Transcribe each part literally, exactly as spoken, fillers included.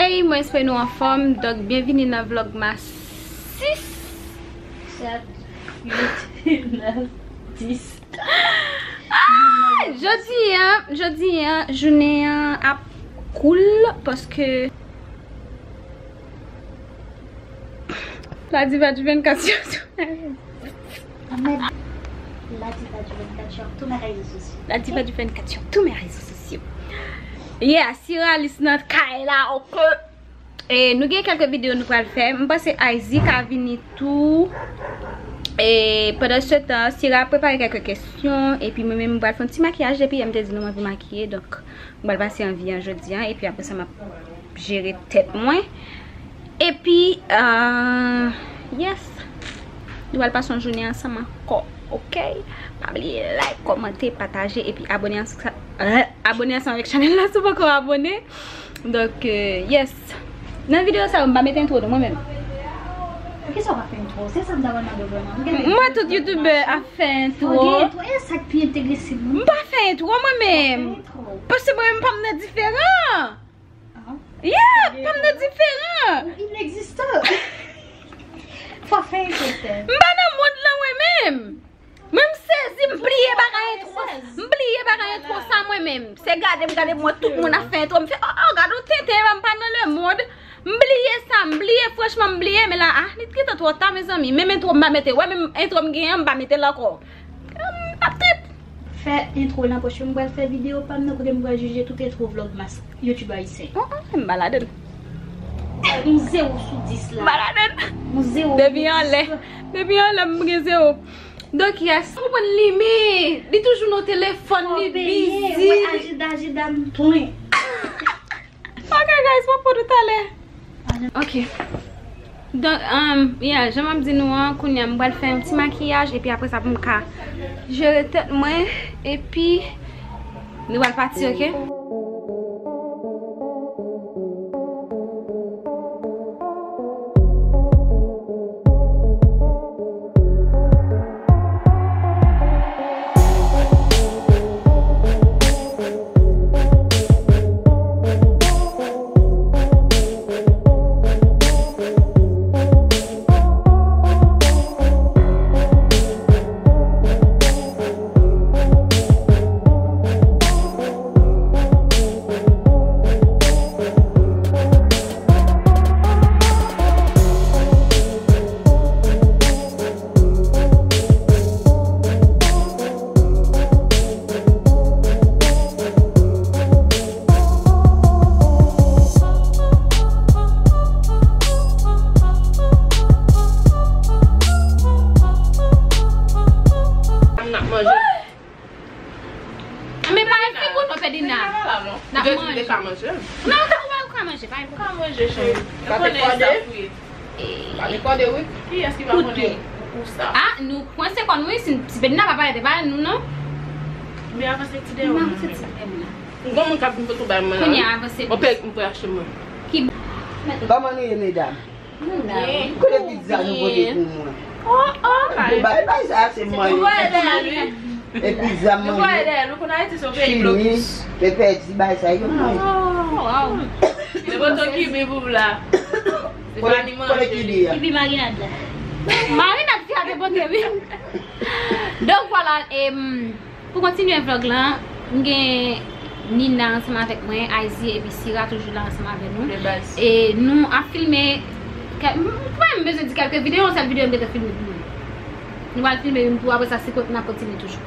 Hey, mwen espere nou anfòm. Donk, byenvini nan Vlogmas sis. Sèt, uit, nèf, dis. Ah! Jodi an, jodi an, jounen an ap cool paske la diva du vingt-quatre sur tous mes réseaux. Anmèd. La diva du vingt-quatre sur tous mes réseaux sociaux. La diva du vingt-quatre sur tous mes réseaux sociaux. Yeah, Siralis nan kay la, ok. E nou gen kèlke videyo nou pral fè. M panse Aizy ka vini tou. E pandan se tan, Sira ap prepare kèlke kesyon. Epi mwen menm, m pral fè yon ti makiyaj. Depi yè m te di nou mwen pou makiye. Donk, m pral pase anvi an jodi an. Epi apre sa, m ap jere tèt mwen. Epi, euh, yes. Nou pral pase yon jounen ansanm ankò, ok? Pa bliye like, kòmante, pataje, epi abone ansanm, euh, abone ansanm avèk chanèl la si w poko abone. Donk, euh, yes. Nan videyo sa yo, m pa mete entwo non, mwen menm. Poukisa w pa fè entwo? Se sa m ta mande w vrèman. M wè tout youtubè ap fè entwo. Fò gen entwo, e sa k pi enterese m. M pa fè entwo mwen menm. Fò gen entwo. Paske mwen menm pa m nan diferan. Ah. Yeah, pa m nan diferan. Ou inegzistan. Fò fè entwo, sè. M pa nan mond lan mwen menm. Mwen m sezi, m bliye bagay entwo. M bliye bagay entwo sa mwen menm. Se gade m gade m wè tout moun ap fè entwo. M fè, oh, oh, gade yon tenten, m pa nan lemond. M bliye sa, m bliye, franchman, m bliye, men la, ah, li t gentan twò ta, mezanmi. Menm entwo m pa mete, wè, menm entwo m genyen, m pa mete l ankò. M p ap trip. Fè entwo nan pwochen, m pral fè videyo pa m nan kote m pral jije tout entwo Vlogmas YouTube ayisyen. Oh, oh, m pa ladann. Yon zewo sou dis la. M pa ladann. Yon zewo sou dis la. Depi anlè. Depi anlè, m gen zewo. Donk, yes, ou konprann li, men li toujou nan telefòn, li bizi. Mwen ajida, ajida m plen. Ok, guys, m ap pran nou talè. Ok. Donk, um, yeah, jan m ap di nou an, kounye a m pral fè yon ti makiyaj, epi apre sa pou m ka jere tèt mwen, epi nou pral pati, ok? N ap manje. Men pa fè kout non, Ferdina. N ap manje. Ou ka manje. Non, ou ka, ou ka manje, pa gen pwoblèm. Ou ka manje, cheri. Ou konnen sa fri. Pa gen kòde, wi. Kiyès ki pa konnen ou sa? Ah, nou kwense kò nou, wi, si, si Ferdina pa pale, te pale nou, non. Men avanse ti dèyè w. Avanse ti dèyè w la. Gon moun k ap vin foto bay mwen la. Kounye a, avanse. On pè m pou achte mwen. Ki... Kòman nou ye, medam? Kote pizza nou pote pou mwen? Oh, oh, bay, bay sa, se mwen. Nou voye dèyè l, wi. E pizza mwen. Nou voye dèyè l. Nou konn Ayiti se yon peyi blokis. Chili, te pèdi bay sa yo mwen. Oh, wow. Se poto kibi pou la. Se pa ni manje. Kote kibi a? Kibi marinad la. Marinad fi a te pote, wi. Donk, vwala, em, pou kontinye vlog lan, m gen Nina ansanm avèk mwen, Aizy epi Sira toujou la ansanm avèk nou. E nou ap filme, kè-, m pa menm bezwen di kèlke videyo, yon sèl videyo m gentan filme pou nou. Nou pral filme youn tou, apre sa, si kote n ap kontinye toujou.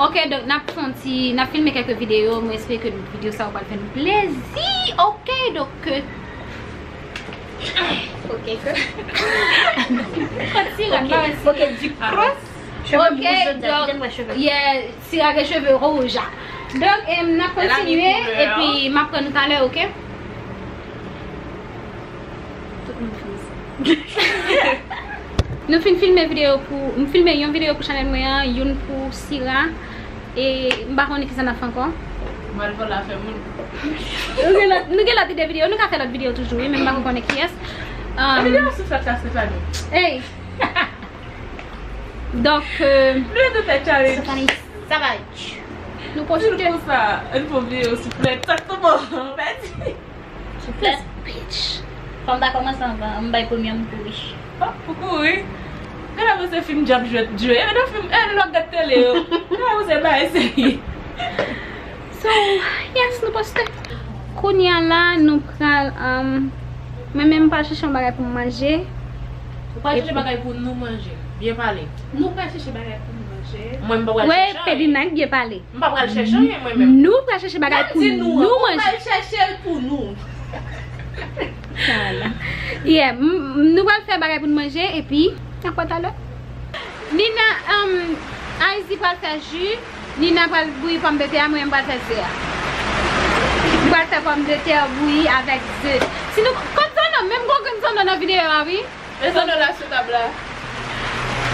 Ok, donk, n ap fè yon ti, n ap filme kèlke videyo, mwen espere ke videyo sa yo pral fè nou plezi. Ok, donk, euh, ok, ke. Kot Sira, ok, ok, di kros. Ok, donk, yeah, Sira gen cheve wouj a. Donk, em, n ap kontinye, epi m ap pran nou talè, ok? Tout moun fini sa. Nou fin filme videyo pou, m filme yon videyo pou chanèl mwen an, youn pou Sira, e m pa konnen kisa n ap fè ankò. Mwen vòlò afè moun. Nou gen lòt, nou gen lòt ide videyo, nou ka fè lòt videyo toujou, wi, men m pa konnen kiyès. Um, videyo sou fèt la, Stéphanie. Hey! Donk, euh, nou te fè challenge. Stéphanie, sa va. Nou pwofite. Pou sa, nou pwofite sou fèt. Sa tou bon. Souflèt. Bitch. Fò m ta kòmanse anvan, m bay premye m kouri. Hop, ou kouri. Gade pou se fim djab jwèt jwe. E nan fim, e lè w ap gad tele yo. Gade pou se bagay serye. So, yes, nou poste. Kounye a la, nou pral, um, mwen menm m pral chèche yon bagay pou m manje. Ou pral chèche bagay pou nou manje. Byen pale. Nou pral chèche bagay pou nou manje. Mwen, m pa pral chèche anyen. Pedina k byen pale. M pa pral chèche anyen, mwen menm. Nou pral chèche bagay pou nou manje. M di nou an, nou pral chèche l pou nou. Sa la. Yeah, m, m, nou pral fè bagay pou n manje, epi, n ap wè talè. Nina, um, Aizy pral fè ji, Nina pral bouyi pòmdetè a, mwen, m pral fè ze a. M pral fè pòmdetè bouyi avèk ze. Si nou, konn sa non, menm gwo grenn sa non nan videyo a, wi. Mezanmi, la sou tab la.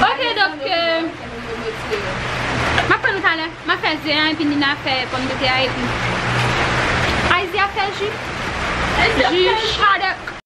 Ok, donk, euh, m ap pran nou talè. M ap fè ze a, epi Nina fè pòmdetè a, epi Aizy ap fè ji. Ji chadèk.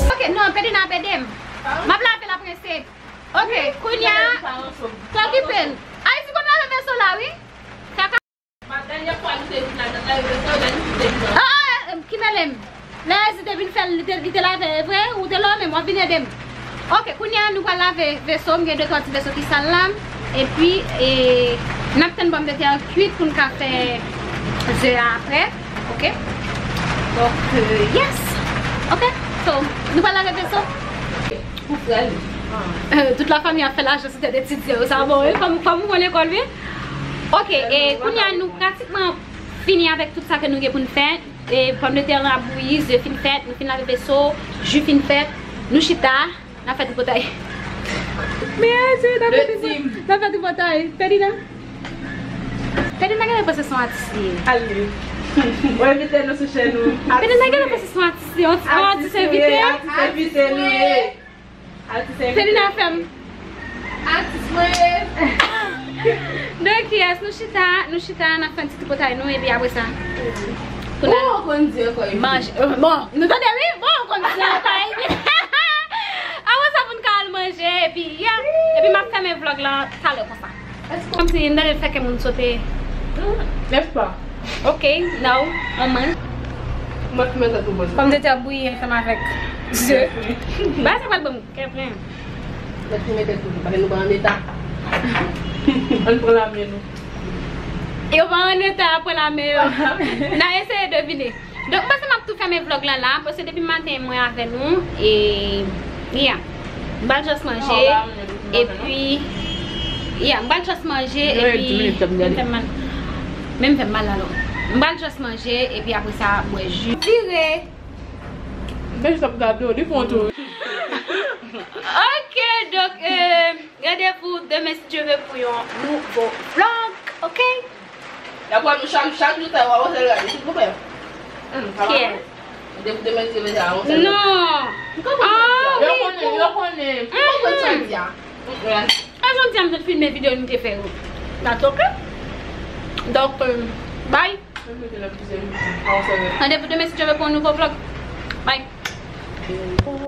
Ok, non, Pedina ap ede m. M ap lave la prese. Ok, kounye a, t okipe l. Aizy konn lave veso la, wi. Kaka. Ah, ah, ki mele m. Lè Aizy te vin fè l, li te, li te lave, e vre, ou te lòmen, w ap vin ede m. Ok, kounye a, nou pral lave veso, m gen de twa ti veso ki sal la. Epi, e, n ap tann pòmdetè a kwit pou n ka fè ze a apre. Ok? Donk, euh, yes! Ok? So, nou pral lave veso. Pou frè li. Euh, tout la fanmi ap fè lajan sou tèt etidyan yo. Sa bon, wi. Fò m, fò m pran lekòl, wi. Ok, e kounye a, nou pratikman fini avèk tout sa ke nou gen pou n fè. E pòmdetè la bouyi, ze fin fèt, nou fin lave veso, ji fin fèt, nou chita. N ap fè tripotay. Men, se n ap fè tripotay. N ap fè tripotay. Pedina. Pedina genlè panse se yon atis li ye. Ale. Ou envite nou sou chèn nou. Pedina genlè panse se yon atis li ye. Yon atis envite. Atis envite nou ye. Atis envite. Pedina fè m. Atis mwen ye. Donk, yes, nou chita, nou chita, n ap fè yon ti tripotay nou, epi apre sa, pou n al manje. Bon, nou tande, wi? Bon, konn di ankò. Apre sa, pou n ka al manje, epi, yeah, epi m ap fèmen vlòg la talè konsa. Kòmsi m tande fè kè moun sote. Nèspa? Ok, now, on mange. Mwen ki mete tou bon. Pòmdetè bouyi ansanm avèk ze. Ba sa pral ban m kè plen. Mwen ki mete tou bon. Pase nou pran an eta. Ann pran lame nou. Yo pa an eta pran lame yo. N a eseye devine. Donk, m panse m ap tou fèmen vlòg la la, paske depi maten mwen avè nou, e, yeah. M pral just manje, epi, yeah, m pral just manje, epi, men m fè m mal la non. M pral just manje, epi apre sa, bwè ji. Vire! M te jis ap gade w, li fè yon tou. Ok, donk, euh, randevou demen si Dye vle pou yon nouvo vlòg, ok? Y ap wè nou chak, chak jou sa yo, w ap wè sèl gade, silvouplè. Kiyès? Depi demen si Dye vle sa, w ap wè sèl gade. Non. Yo konnen, yo konnen. Ou konprann sa m di a? E jodi a m sot filme videyo nou te fè yo. That's ok. Donk, euh, bye. Randevou demen si Dye vle pou yon nouvo vlòg. Bye.